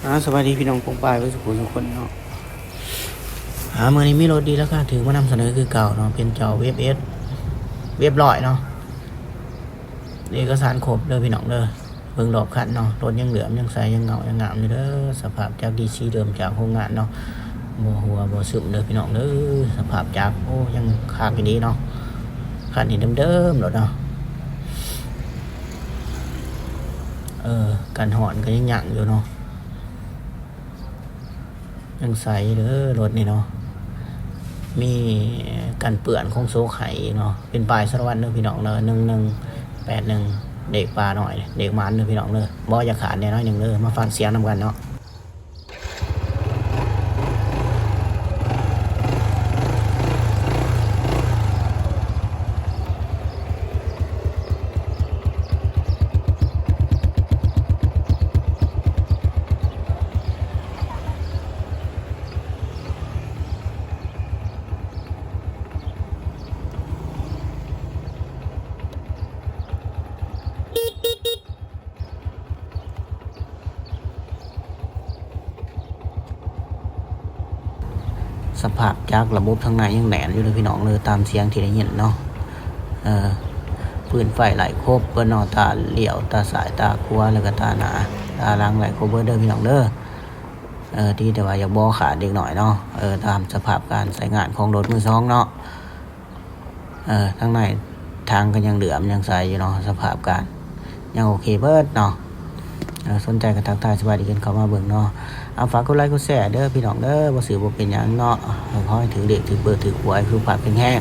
ອາ ສະບາຍດີພີ່ນ້ອງປ້ອງປາຍເບິດສູ່ຜູ້ສູ່ຄົນເນາະ. ອາ ມື້ນີ້ມີລົດດີລາຄາຖືກມານຳສະເໜີຄືເກົ່າເນາະ ເປັນເຈົ້າເວັບເອັດ ເວັບຮ້ອຍເນາະ. ເອກະສານຄົບເດີພີ່ນ້ອງເດີ. ເບິ່ງລອບຄັນເນາະ ລົດຍັງເຫຼື້ອມ ຍັງໃສ ຍັງເງົາ ຍັງງາມຢູ່ເດີ. ສະພາບຈັກດີຊີເດີມຈາກໂຮງງານເນາະ ບໍ່ຮົ່ວບໍ່ຊຶມເດີພີ່ນ້ອງເດີ. ສະພາບຈັກ ໂອ້ ຍັງຄັກອີ່ຫຼີເນາະ. ຄັນນີ້ເດີມໆໂລດເນາະ. ເອີ ກັນຮ້ອນກໍຍັງຍັງຢູ່ເນາະ. ຍັງໃສເດີລົດນີ້ເນາະ. ມີກັນເປື້ອນຄົງໂຊກໃຫ້ເນາະ. ເປັນປ້າຍສາລະວັນເດີພີ່ນ້ອງເດີ ໜຶ່ງໜຶ່ງແປດໜຶ່ງ ເລກປ່ານ້ອຍ ເລກໝານເດີພີ່ນ້ອງເດີ. ບໍ່ຢາກຂາດແດ່ໜ້ອຍໜຶ່ງເດີ. ມາຟັງສຽງນຳກັນເນາະ. ສະພາບຈັກລະບົບທາງໃນຍັງແໜ້ນຢູ່ເດີພີ່ນ້ອງເດີ ຕາມສຽງທີ່ໄດ້ຍິນເນາະ. ເອີ ຟືນໄຟໄລ່ຄົບເບິດເນາະ ຕາລ້ຽວ ຕາຊ້າຍ ຕາຂວາ ແລ້ວກໍຕາໜ້າ ຕາຫຼັງ ໄລ່ຄົບເບິດເດີພີ່ນ້ອງເດີ. ເອີ ດີແຕ່ວ່າຢ່າບໍ່ຂາດເດັກນ້ອຍເນາະ. ເອີ ຕາມສະພາບການໃຊ້ງານຂອງລົດມືສອງເນາະ. ເອີ ທາງໃນທາງກໍຍັງເຫຼື້ອມຍັງໃສຢູ່ເນາະ ສະພາບການຍັງໂອເຄເບິດເນາະ. ເອີ ສົນໃຈກໍທັກທາຍສະບາຍດີກັນເຂົ້າມາເບິ່ງເນາະ. ເອົາ ຝາກກົດໄລກົດແຊເດີພີ່ນ້ອງເດີ ບໍ່ຊື້ບໍ່ເປັນຫຍັງເນາະ. ເອີ ຂໍໃຫ້ຖືກເລກຖືກເບີຖືກຫວຍ ສຸຂະພາບແຂງແຮງ